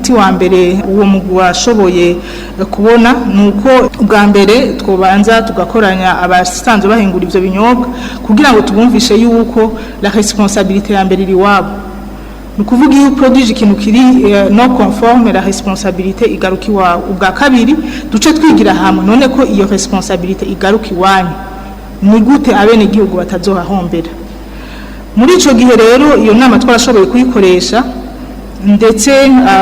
Umuti wa mbere uwo mugwi washoboye kubona ni uko ubwa mbere twobanza tugakoranya abasanzwe bahingura ivyo binyobwa kugira ngo tubumvishe yuko la responsabilité ya mbere iri iwabo. Ni ukuvuga, iyo uproduije ikintu kiri non conforme, la responsabilité igaruka iwawe. Ubwa kabiri, duce twigira hamwe: none ko iyo responsabilité igaruka iwanyu, ni gute abenegihugu batazohahombera? Muri ico gihe rero, iyo nama twarashoboye kuyikoresha, ndetse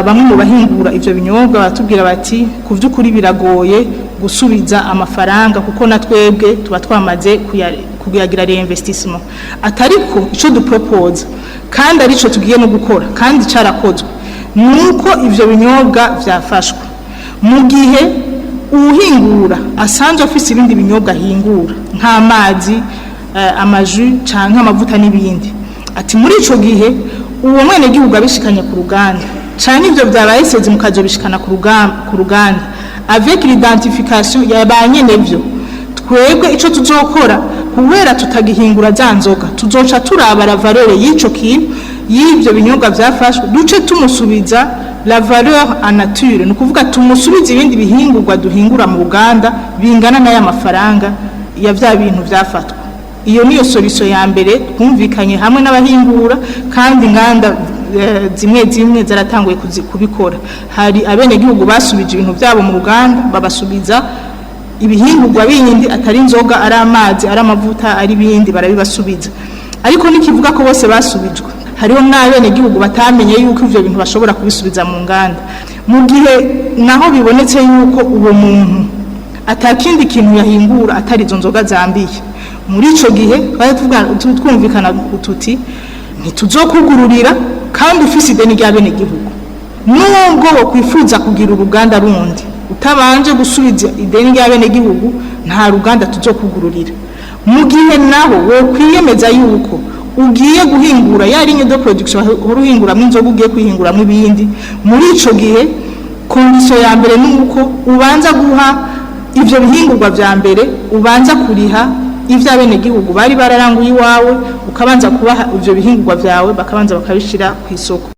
bamwe mu bahingura ivyo binyobwa baratubwira bati: "Ku vy'ukuri biragoye gusubiza amafaranga, kuko na twebwe tuba twamaze kuyagira réinvestissement." Atariko ico dupropose, kandi arico tugiye no gukora, kandi carakozwe, nuko ivyo binyobwa vyafashwe, mu gihe uwuhingura asanzwe afise ibindi binyobwa ahingura nk'amazi, amajus canke amavuta n'ibindi, ati muri ico gihe uwo mwenegihugu abishikanye ku ruganda, canke ivyo vyabaye saisi mukazobishikana ku ruganda avec l'identification ya ba nyenevyo, twebwe ico tuzokora, kubera tutagihingura za nzoga, tuzoca turaba la valeur y'ico kintu, y'ivyo binyobwa vyafashwe, duce tumusubiza la valeur en nature. Ni ukuvuga, tumusubiza ibindi bihingurwa duhingura mu ruganda bingana n'aya mafaranga ya vya bintu vyafatwa. Iyo niyo solution ya mbere twumvikanye hamwe n'abahingura, kandi inganda zimwe zimwe zaratanguye kubikora. Hari abenegihugu basubije ibintu byabo mu ruganda, babasubiza ibihingurwa bindi, atari inzoga, ari amazi, ari amavuta, ari ibindi, barabibasubiza. Ariko nikivuga ko bose basubijwe. Hariho n'abenegihugu batamenye yuko ivyo bintu bashobora kubisubiza mu nganda. Mu gihe naho bibonetse yuko uwo muntu atakindi kintu yahingura atari izo nzoga zambiye, muri ico gihe twari twumvikana tuti: "Ntituzokugururira kandi ufise ideni ry'abenegihugu. Nubwo wokwifuza kugira uruganda rundi, utabanje gusubiza ideni ry'abenegihugu, nta ruganda tuzokugururira." Mu gihe naho wokwiyemeza yuko ugiye guhingura ya ligne de production uhora uhinguramwo inzoga, ugiye kuyihinguramwo ibindi, muri ico gihe condition ya mbere ni uko ubanza guha ivyo bihingurwa vya mbere, ubanza kuriha ivy'abenegihugu bari bararanguye iwawe, ukabanza kubaha ivyo bihingurwa vyawe, bakabanza bakabishira ku isoko.